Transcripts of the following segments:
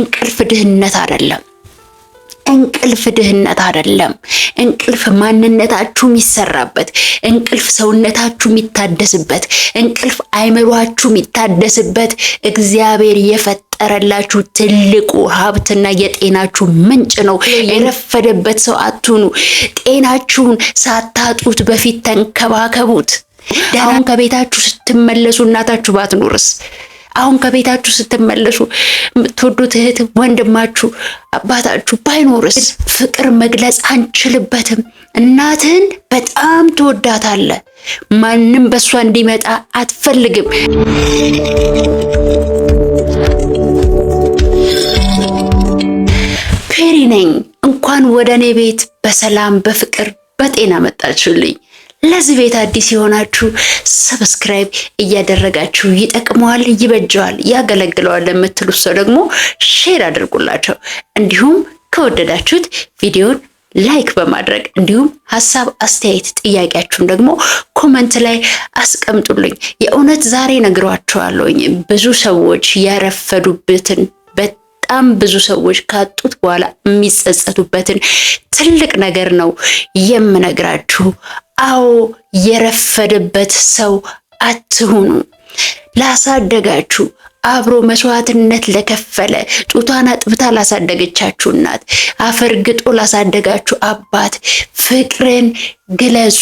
እንቅልፍ ድህነት አይደለም። እንቅልፍ ድህነት አይደለም። እንቅልፍ ማንነታችሁ የሚሰራበት፣ እንቅልፍ ሰውነታችሁ የሚታደስበት፣ እንቅልፍ አይምሯችሁ የሚታደስበት እግዚአብሔር የፈጠረላችሁ ትልቁ ሀብትና የጤናችሁ ምንጭ ነው። የረፈደበት ሰው አትሁኑ። ጤናችሁን ሳታጡት በፊት ተንከባከቡት። አሁን ከቤታችሁ ስትመለሱ እናታችሁ ባትኖርስ? አሁን ከቤታችሁ ስትመለሱ የምትወዱት እህት ወንድማችሁ፣ አባታችሁ ባይኖርስ? ፍቅር መግለጽ አንችልበትም። እናትህን በጣም ትወዳታለህ። ማንም በእሷ እንዲመጣ አትፈልግም። ፔሪ ነኝ። እንኳን ወደ እኔ ቤት በሰላም በፍቅር በጤና መጣችሁልኝ። ለዚህ ቤት አዲስ የሆናችሁ subscribe እያደረጋችሁ ይጠቅመዋል፣ ይበጀዋል፣ ያገለግለዋል ለምትሉት ሰው ደግሞ share አድርጉላቸው። እንዲሁም ከወደዳችሁት ቪዲዮን like በማድረግ እንዲሁም ሀሳብ አስተያየት፣ ጥያቄያችሁን ደግሞ comment ላይ አስቀምጡልኝ። የእውነት ዛሬ ነግሯችኋለሁኝ ብዙ ሰዎች ያረፈዱበትን በጣም ብዙ ሰዎች ካጡት በኋላ የሚጸጸቱበትን ትልቅ ነገር ነው የምነግራችሁ። አዎ የረፈደበት ሰው አትሁኑ። ላሳደጋችሁ አብሮ መስዋዕትነት ለከፈለ ጡቷን አጥብታ ላሳደገቻችሁ እናት፣ አፈርግጦ ላሳደጋችሁ አባት ፍቅርን ግለጹ።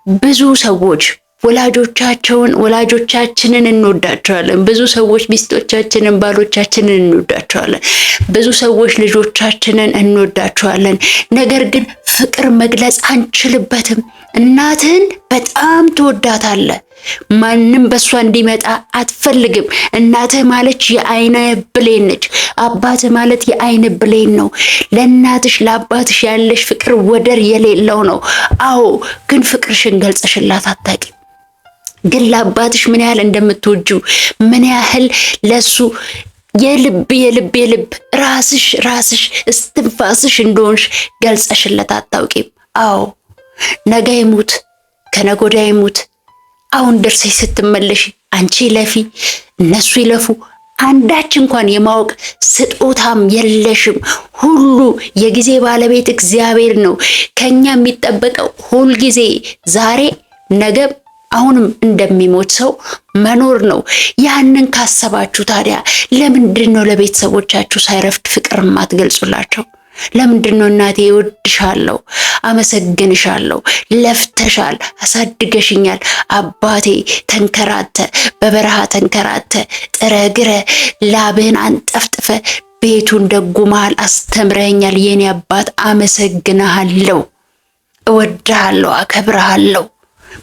ብዙ ሰዎች ወላጆቻቸውን ወላጆቻችንን እንወዳቸዋለን። ብዙ ሰዎች ሚስቶቻችንን፣ ባሎቻችንን እንወዳቸዋለን። ብዙ ሰዎች ልጆቻችንን እንወዳቸዋለን። ነገር ግን ፍቅር መግለጽ አንችልበትም። እናትህን በጣም ትወዳታለህ። ማንም በእሷ እንዲመጣ አትፈልግም። እናትህ ማለት የአይነ ብሌን ነች። አባትህ ማለት የአይን ብሌን ነው። ለእናትሽ ለአባትሽ ያለሽ ፍቅር ወደር የሌለው ነው። አዎ፣ ግን ፍቅርሽን ገልጸሽላት አታውቂም። ግን ለአባትሽ ምን ያህል እንደምትወጂው ምን ያህል ለሱ የልብ የልብ የልብ ራስሽ ራስሽ እስትንፋስሽ እንደሆንሽ ገልጸሽለት አታውቂም። አዎ ነገ ይሙት ከነገ ወዲያ ይሙት፣ አሁን ደርሰሽ ስትመለሽ አንቺ ይለፊ እነሱ ይለፉ አንዳች እንኳን የማወቅ ስጦታም የለሽም። ሁሉ የጊዜ ባለቤት እግዚአብሔር ነው። ከኛ የሚጠበቀው ሁልጊዜ ዛሬ ነገ አሁንም እንደሚሞት ሰው መኖር ነው። ያንን ካሰባችሁ ታዲያ ለምንድን ነው ለቤተሰቦቻችሁ ሳይረፍድ ፍቅር ማትገልጹላቸው? ለምንድን ነው እናቴ እወድሻለሁ፣ አመሰግንሻለሁ፣ ለፍተሻል፣ አሳድገሽኛል፣ አባቴ ተንከራተ፣ በበረሃ ተንከራተ፣ ጥረ ግረ ላብህን አንጠፍጥፈ ቤቱን ደጉመሃል፣ አስተምረኛል፣ የኔ አባት አመሰግንሃለሁ፣ እወድሃለሁ፣ አከብርሃለሁ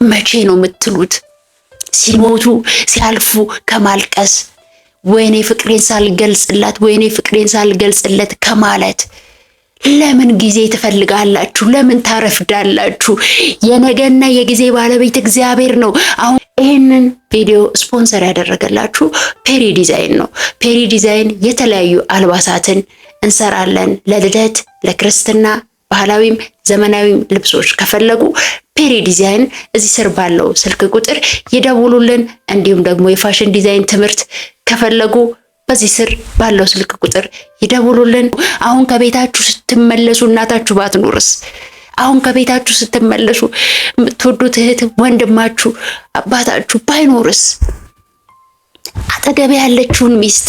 መቼ ነው የምትሉት? ሲሞቱ ሲያልፉ ከማልቀስ ወይኔ ፍቅሬን ሳልገልጽላት ወይኔ ፍቅሬን ሳልገልጽለት ከማለት ለምን ጊዜ ትፈልጋላችሁ? ለምን ታረፍዳላችሁ? የነገና የጊዜ ባለቤት እግዚአብሔር ነው። አሁን ይህንን ቪዲዮ ስፖንሰር ያደረገላችሁ ፔሪ ዲዛይን ነው። ፔሪ ዲዛይን የተለያዩ አልባሳትን እንሰራለን። ለልደት፣ ለክርስትና ባህላዊም ዘመናዊም ልብሶች ከፈለጉ ፔሪ ዲዛይን እዚህ ስር ባለው ስልክ ቁጥር ይደውሉልን። እንዲሁም ደግሞ የ fashion design ትምህርት ከፈለጉ በዚህ ስር ባለው ስልክ ቁጥር ይደውሉልን። አሁን ከቤታችሁ ስትመለሱ እናታችሁ ባትኖርስ? አሁን ከቤታችሁ ስትመለሱ የምትወዱት እህት ወንድማችሁ፣ አባታችሁ ባይኖርስ? አጠገብ ያለችውን ሚስት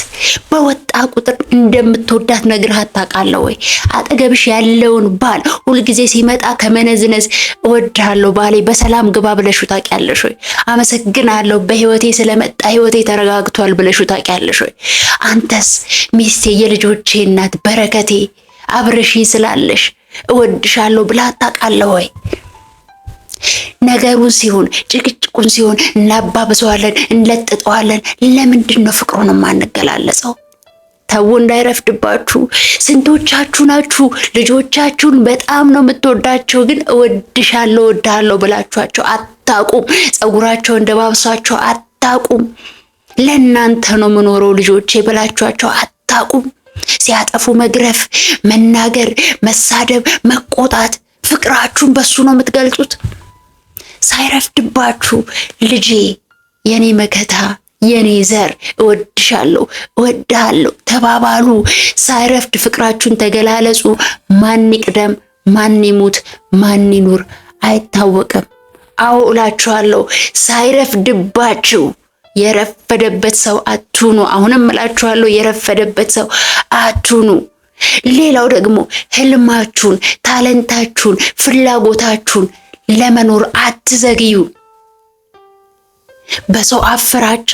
በወጣ ቁጥር እንደምትወዳት ነግረሃት ታውቃለህ ወይ? አጠገብሽ ያለውን ባል ሁልጊዜ ሲመጣ ከመነዝነዝ እወድሃለሁ ባሌ በሰላም ግባ ብለሽው ታውቂያለሽ ወይ? አመሰግናለሁ በህይወቴ ስለመጣ ህይወቴ ተረጋግቷል ብለሽው ታውቂያለሽ ወይ? አንተስ ሚስቴ፣ የልጆቼ እናት፣ በረከቴ አብረሽ ስላለሽ እወድሻለሁ ብለህ ታውቃለህ ወይ? ነገሩን ሲሆን ጭቅጭቁን ሲሆን እናባብሰዋለን፣ እንለጥጠዋለን። ለምንድን ነው ፍቅሩን የማንገላለጸው? ተው እንዳይረፍድባችሁ። ስንቶቻችሁ ናችሁ ልጆቻችሁን በጣም ነው የምትወዳቸው፣ ግን እወድሻለሁ እወድሃለሁ ብላችኋቸው አታቁም። ጸጉራቸውን ደባብሳቸው አታቁም። ለእናንተ ነው የምኖረው ልጆቼ ብላችኋቸው አታቁም። ሲያጠፉ መግረፍ፣ መናገር፣ መሳደብ፣ መቆጣት ፍቅራችሁን በሱ ነው የምትገልጹት። ሳይረፍድባችሁ ልጄ፣ የኔ መከታ፣ የኔ ዘር እወድሻለሁ፣ እወድሃለሁ ተባባሉ። ሳይረፍድ ፍቅራችሁን ተገላለጹ። ማን ይቅደም፣ ማን ይሙት፣ ማን ይኑር አይታወቅም። አዎ እላችኋለሁ፣ ሳይረፍድባችሁ የረፈደበት ሰው አትሁኑ። አሁንም እላችኋለሁ የረፈደበት ሰው አትሁኑ። ሌላው ደግሞ ህልማችሁን፣ talent ኣችሁን፣ ፍላጎታችሁን ለመኖር አትዘግዩ። በሰው አፍ ፍራቻ፣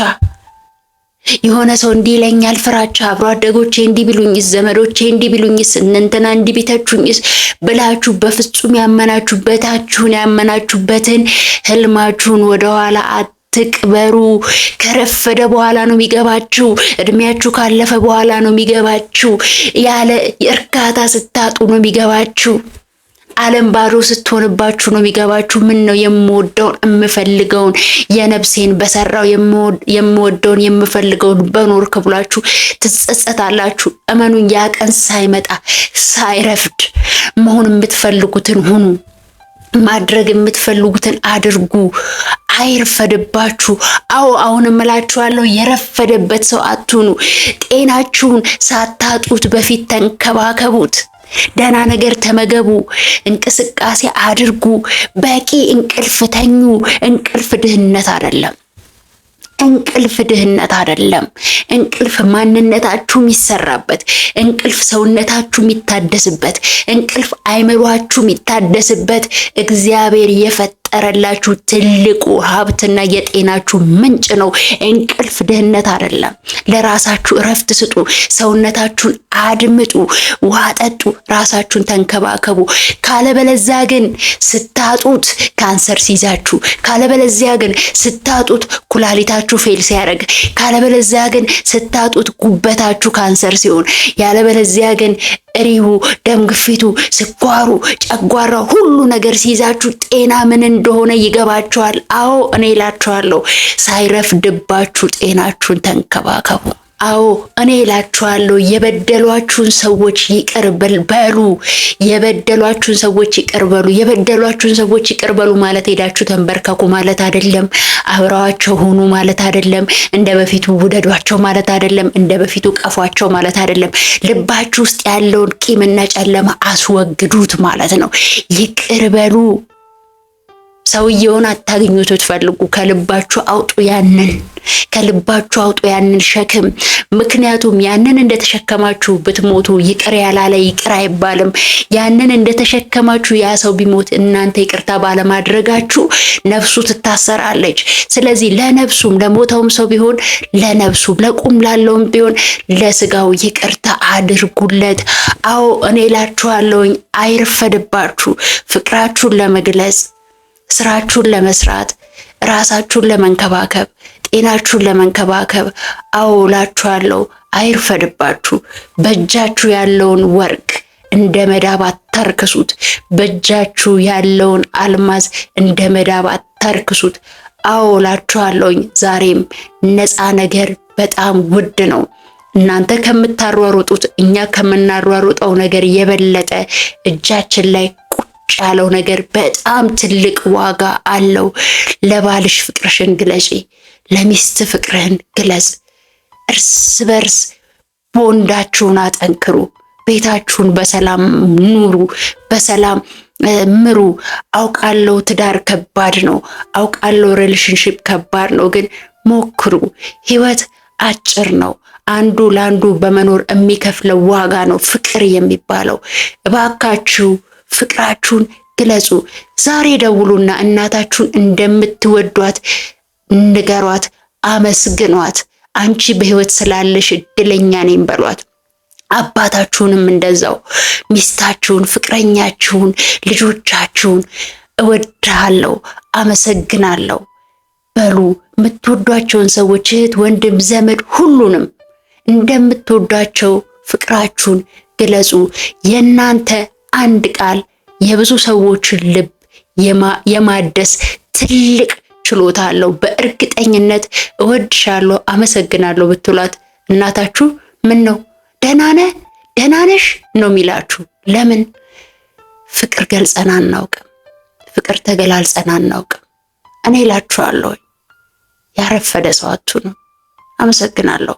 የሆነ ሰው እንዲህ ይለኛል ፍራቻ፣ አብሮ አደጎቼ እንዲህ ቢሉኝስ፣ ዘመዶቼ እንዲህ ቢሉኝስ፣ እነንትና እንዲህ ቢተቹኝስ ብላችሁ በፍጹም ያመናችሁበታችሁን ያመናችሁበትን ህልማችሁን ወደኋላ አትቅበሩ። ከረፈደ በኋላ ነው የሚገባችሁ። እድሜያችሁ ካለፈ በኋላ ነው የሚገባችሁ። ያለ እርካታ ስታጡ ነው የሚገባችሁ። ዓለም ባዶ ስትሆንባችሁ ነው የሚገባችሁ። ምን ነው የምወደውን የምፈልገውን የነፍሴን በሰራው የምወደውን የምፈልገውን በኖርክ ብላችሁ ትጸጸታላችሁ። እመኑኝ፣ ያ ቀን ሳይመጣ ሳይረፍድ መሆን የምትፈልጉትን ሁኑ። ማድረግ የምትፈልጉትን አድርጉ። አይርፈድባችሁ። አዎ አሁን እምላችኋለሁ የረፈደበት ሰው አትሁኑ። ጤናችሁን ሳታጡት በፊት ተንከባከቡት። ደህና ነገር ተመገቡ፣ እንቅስቃሴ አድርጉ፣ በቂ እንቅልፍ ተኙ። እንቅልፍ ድህነት አይደለም። እንቅልፍ ድህነት አይደለም። እንቅልፍ ማንነታችሁ የሚሰራበት፣ እንቅልፍ ሰውነታችሁ የሚታደስበት፣ እንቅልፍ አይምሯችሁ የሚታደስበት እግዚአብሔር የፈጠረላችሁ ትልቁ ሀብትና የጤናችሁ ምንጭ ነው። እንቅልፍ ድህነት አይደለም። ለራሳችሁ እረፍት ስጡ። ሰውነታችሁን አድምጡ፣ ውሃ ጠጡ፣ ራሳችሁን ተንከባከቡ። ካለበለዚያ ግን ስታጡት ካንሰር ሲይዛችሁ፣ ካለበለዚያ ግን ስታጡት ኩላሊታችሁ fail ሲያደርግ፣ ካለበለዚያ ግን ስታጡት ጉበታችሁ ካንሰር ሲሆን፣ ያለበለዚያ ግን ሪሁ፣ ደም ግፊቱ፣ ስኳሩ፣ ጨጓራው ሁሉ ነገር ሲይዛችሁ ጤና ምን እንደሆነ ይገባችኋል። አዎ እኔ እላችኋለሁ ሳይረፍድባችሁ ጤናችሁን ተንከባከቡ። አዎ እኔ እላችኋለሁ የበደሏችሁን ሰዎች ይቅር በሉ። የበደሏችሁን ሰዎች ይቅር በሉ። የበደሏችሁን ሰዎች ይቅር በሉ ማለት ሄዳችሁ ተንበርከኩ ማለት አይደለም። አብረዋቸው ሁኑ ማለት አይደለም። እንደ በፊቱ ውደዷቸው ማለት አይደለም። እንደ በፊቱ ቀፏቸው ማለት አይደለም። ልባችሁ ውስጥ ያለውን ቂምና ጨለማ አስወግዱት ማለት ነው። ይቅር በሉ። ሰውየውን አታገኙት ብትፈልጉ ከልባችሁ አውጡ ያንን ከልባችሁ አውጡ ያንን ሸክም። ምክንያቱም ያንን እንደተሸከማችሁ ብትሞቱ ይቅር ያላለ ይቅር አይባልም። ያንን እንደተሸከማችሁ ያ ሰው ቢሞት እናንተ ይቅርታ ባለማድረጋችሁ ነፍሱ ትታሰራለች። ስለዚህ ለነፍሱም ለሞተውም ሰው ቢሆን ለነፍሱ ለቁም ላለውም ቢሆን ለስጋው ይቅርታ አድርጉለት። አዎ እኔ እላችኋለሁኝ አይርፈድባችሁ ፍቅራችሁን ለመግለጽ፣ ስራችሁን ለመስራት፣ ራሳችሁን ለመንከባከብ፣ ጤናችሁን ለመንከባከብ። አዎ እላችኋለሁ አይርፈድባችሁ። በእጃችሁ ያለውን ወርቅ እንደ መዳብ አታርክሱት። በእጃችሁ ያለውን አልማዝ እንደ መዳብ አታርክሱት። አዎ እላችኋለሁኝ ዛሬም ነፃ ነገር በጣም ውድ ነው። እናንተ ከምታሯሩጡት እኛ ከምናሯሩጠው ነገር የበለጠ እጃችን ላይ ቁጭ ያለው ነገር በጣም ትልቅ ዋጋ አለው። ለባልሽ ፍቅርሽን ግለጪ፣ ለሚስት ፍቅርህን ግለጽ። እርስ በርስ ቦንዳችሁን አጠንክሩ። ቤታችሁን በሰላም ኑሩ፣ በሰላም ምሩ። አውቃለሁ ትዳር ከባድ ነው። አውቃለሁ relationship ከባድ ነው። ግን ሞክሩ። ህይወት አጭር ነው። አንዱ ለአንዱ በመኖር የሚከፍለው ዋጋ ነው ፍቅር የሚባለው። እባካችሁ ፍቅራችሁን ግለጹ። ዛሬ ደውሉና እናታችሁን እንደምትወዷት ንገሯት፣ አመስግኗት። አንቺ በህይወት ስላለሽ እድለኛ ነኝ በሏት። አባታችሁንም እንደዛው፣ ሚስታችሁን፣ ፍቅረኛችሁን፣ ልጆቻችሁን እወድሃለሁ፣ አመሰግናለሁ በሉ። የምትወዷቸውን ሰዎች እህት፣ ወንድም፣ ዘመድ ሁሉንም እንደምትወዷቸው ፍቅራችሁን ግለጹ። የእናንተ አንድ ቃል የብዙ ሰዎችን ልብ የማደስ ትልቅ ችሎታ አለው። በእርግጠኝነት እወድሻለሁ፣ አመሰግናለሁ ብትሏት እናታችሁ ምን ነው ደህና ነህ ደህና ነሽ ነው የሚላችሁ። ለምን? ፍቅር ገልጸን አናውቅም። ፍቅር ተገላልጸን አናውቅም። እኔ እላችኋለሁ ያረፈደ ሰው አትሁኑ። አመሰግናለሁ።